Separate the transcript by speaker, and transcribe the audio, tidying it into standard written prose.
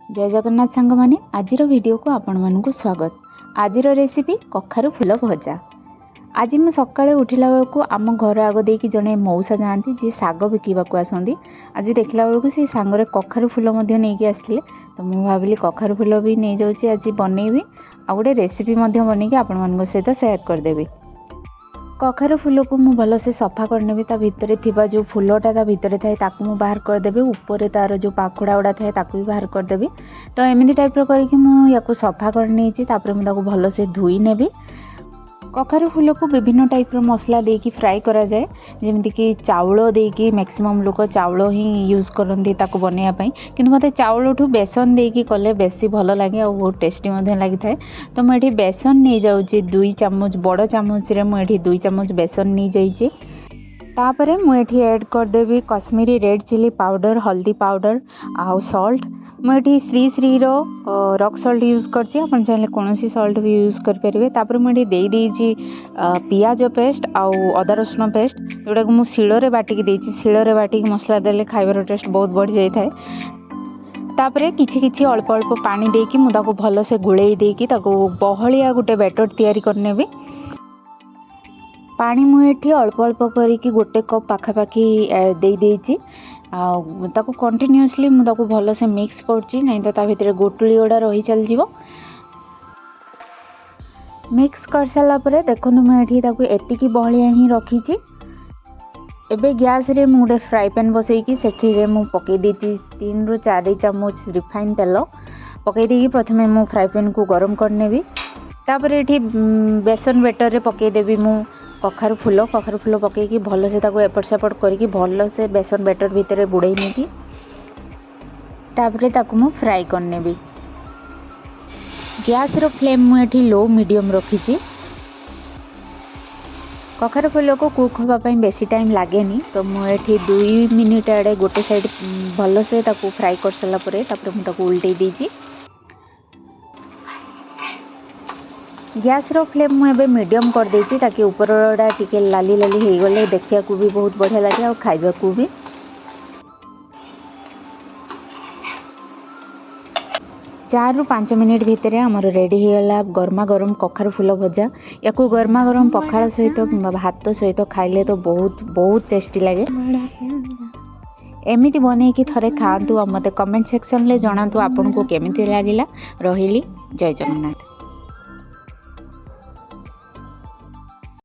Speaker 1: ଜୟ ଜଗନ୍ନାଥ ସାଙ୍ଗମାନେ, ଆଜିର ଭିଡ଼ିଓକୁ ଆପଣମାନଙ୍କୁ ସ୍ୱାଗତ। ଆଜିର ରେସିପି କଖାରୁ ଫୁଲ ଭଜା। ଆଜି ମୁଁ ସକାଳେ ଉଠିଲା ବେଳକୁ ଆମ ଘର ଆଗ ଦେଇକି ଜଣେ ମଉସା ଯାଆନ୍ତି, ଯିଏ ଶାଗ ବିକିବାକୁ ଆସନ୍ତି। ଆଜି ଦେଖିଲା ବେଳକୁ ସେ ସାଙ୍ଗରେ କଖାରୁ ଫୁଲ ମଧ୍ୟ ନେଇକି ଆସିଥିଲେ। ତ ମୁଁ ଭାବିଲି କଖାରୁ ଫୁଲ ବି ନେଇଯାଉଛି, ଆଜି ବନେଇବି ଆଉ ଗୋଟେ ରେସିପି ମଧ୍ୟ ବନେଇକି ଆପଣମାନଙ୍କ ସହିତ ସେୟାର କରିଦେବି। କଖାରୁ ଫୁଲକୁ ମୁଁ ଭଲସେ ସଫା କରିନେବି। ତା ଭିତରେ ଥିବା ଯେଉଁ ଫୁଲଟା ତା ଭିତରେ ଥାଏ, ତାକୁ ମୁଁ ବାହାର କରିଦେବି। ଉପରେ ତା'ର ଯେଉଁ ପାଖୁଡ଼ା ଗୁଡ଼ା ଥାଏ, ତାକୁ ବି ବାହାର କରିଦେବି। ତ ଏମିତି ଟାଇପ୍ର କରିକି ମୁଁ ୟାକୁ ସଫା କରିନେଇଛି। ତାପରେ ମୁଁ ତାକୁ ଭଲସେ ଧୋଇ ନେବି। କଖାରୁ ଫୁଲକୁ ବିଭିନ୍ନ ଟାଇପ୍ର ମସଲା ଦେଇକି ଫ୍ରାଏ କରାଯାଏ, ଯେମିତିକି ଚାଉଳ ଦେଇକି। ମ୍ୟାକ୍ସିମମ୍ ଲୋକ ଚାଉଳ ହିଁ ୟୁଜ୍ କରନ୍ତି ତାକୁ ବନେଇବା ପାଇଁ, କିନ୍ତୁ ମୋତେ ଚାଉଳଠୁ ବେସନ ଦେଇକି କଲେ ବେଶୀ ଭଲ ଲାଗେ ଆଉ ବହୁତ ଟେଷ୍ଟି ମଧ୍ୟ ଲାଗିଥାଏ। ତ ମୁଁ ଏଠି ବେସନ ନେଇଯାଉଛି 2 ଚାମଚ। ବଡ଼ ଚାମଚରେ ମୁଁ ଏଠି 2 ଚାମଚ ବେସନ ନେଇଯାଇଛି। ତାପରେ ମୁଁ ଏଠି ଆଡ଼୍ କରିଦେବି କଶ୍ମୀରୀ ରେଡ଼୍ ଚିଲି ପାଉଡ଼ର, ହଳଦୀ ପାଉଡ଼ର ଆଉ ସଲ୍ଟ। ମୁଁ ଏଠି ଶ୍ରୀ ଶ୍ରୀର ରକ୍ ସଲ୍ଟ ୟୁଜ୍ କରିଛି। ଆପଣ ଚାହିଁଲେ କୌଣସି ସଲ୍ଟ ବି ୟୁଜ୍ କରିପାରିବେ। ତାପରେ ମୁଁ ଏଠି ଦେଇଦେଇଛି ପିଆଜ ପେଷ୍ଟ ଆଉ ଅଦା ରସୁଣ ପେଷ୍ଟ, ଯେଉଁଟାକୁ ମୁଁ ଶିଳରେ ବାଟିକି ଦେଇଛି। ଶିଳରେ ବାଟିକି ମସଲା ଦେଲେ ଖାଇବାର ଟେଷ୍ଟ ବହୁତ ବଢ଼ିଯାଇଥାଏ। ତାପରେ କିଛି କିଛି ଅଳ୍ପ ଅଳ୍ପ ପାଣି ଦେଇକି ମୁଁ ତାକୁ ଭଲସେ ଗୋଳେଇ ଦେଇକି ତାକୁ ବହଳିଆ ଗୋଟେ ବ୍ୟାଟର୍ ତିଆରି କରିନେବି। ପାଣି ମୁଁ ଏଠି ଅଳ୍ପ ଅଳ୍ପ କରିକି ଗୋଟେ କପ୍ ପାଖାପାଖି ଦେଇଦେଇଛି ଆଉ ତାକୁ କଣ୍ଟିନ୍ୟୁଅସଲି ମୁଁ ତାକୁ ଭଲସେ ମିକ୍ସ କରୁଛି, ନାଇଁ ତ ତା ଭିତରେ ଗୋଟୁଳି ଗୁଡ଼ା ରହି ଚାଲିଯିବ। ମିକ୍ସ କରିସାରିଲା ପରେ ଦେଖନ୍ତୁ, ମୁଁ ଏଠି ତାକୁ ଏତିକି ବହଳିଆ ହିଁ ରଖିଛି। ଏବେ ଗ୍ୟାସ୍ରେ ମୁଁ ଗୋଟେ ଫ୍ରାଏ ପ୍ୟାନ୍ ବସେଇକି ସେଥିରେ ମୁଁ ପକାଇ ଦେଇଛି 3ରୁ 4 ଚାମଚ ରିଫାଇନ୍ ତେଲ। ପକାଇ ଦେଇକି ପ୍ରଥମେ ମୁଁ ଫ୍ରାଏ ପ୍ୟାନ୍କୁ ଗରମ କରିନେବି। ତାପରେ ଏଠି ବେସନ ବେଟରରେ ପକାଇଦେବି ମୁଁ କଖାରୁ ଫୁଲ। କଖାରୁ ଫୁଲ ପକାଇକି ଭଲସେ ତାକୁ ଏପଟ ସେପଟ କରିକି ଭଲସେ ବେସନ ବେଟର ଭିତରେ ବୁଡ଼େଇ ନେବି। ତାପରେ ତାକୁ ମୁଁ ଫ୍ରାଏ କରିନେବି। ଗ୍ୟାସ୍ର ଫ୍ଲେମ୍ ମୁଁ ଏଠି ଲୋ ମିଡ଼ିୟମ୍ ରଖିଛି। କଖାରୁ ଫୁଲକୁ କୁକ୍ ହେବା ପାଇଁ ବେଶୀ ଟାଇମ୍ ଲାଗେନି। ତ ମୁଁ ଏଠି 2 ମିନିଟ୍ ଆଡ଼େ ଗୋଟେ ସାଇଡ଼୍ ଭଲସେ ତାକୁ ଫ୍ରାଏ କରିସାରିଲା ପରେ ତାପରେ ମୁଁ ତାକୁ ଉଲଟେଇ ଦେଇଛି। ଗ୍ୟାସ୍ର ଫ୍ଲେମ୍ ମୁଁ ଏବେ ମିଡ଼ିୟମ୍ କରିଦେଇଛି, ତାକି ଉପରଟା ଟିକେ ଲାଲି ଲାଲି ହେଇଗଲେ ଦେଖିବାକୁ ବି ବହୁତ ବଢ଼ିଆ ଲାଗେ ଆଉ ଖାଇବାକୁ ବି। 4ରୁ 5 ମିନିଟ୍ ଭିତରେ ଆମର ରେଡ଼ି ହେଇଗଲା ଗରମା ଗରମ କଖାରୁ ଫୁଲ ଭଜା। ୟାକୁ ଗରମା ଗରମ ପଖାଳ ସହିତ କିମ୍ବା ଭାତ ସହିତ ଖାଇଲେ ତ ବହୁତ ବହୁତ ଟେଷ୍ଟି ଲାଗେ। ଏମିତି ବନେଇକି ଥରେ ଖାଆନ୍ତୁ ଆଉ ମୋତେ କମେଣ୍ଟ ସେକ୍ସନରେ ଜଣାନ୍ତୁ ଆପଣଙ୍କୁ କେମିତି ଲାଗିଲା। ରହିଲି, ଜୟ ଜଗନ୍ନାଥ।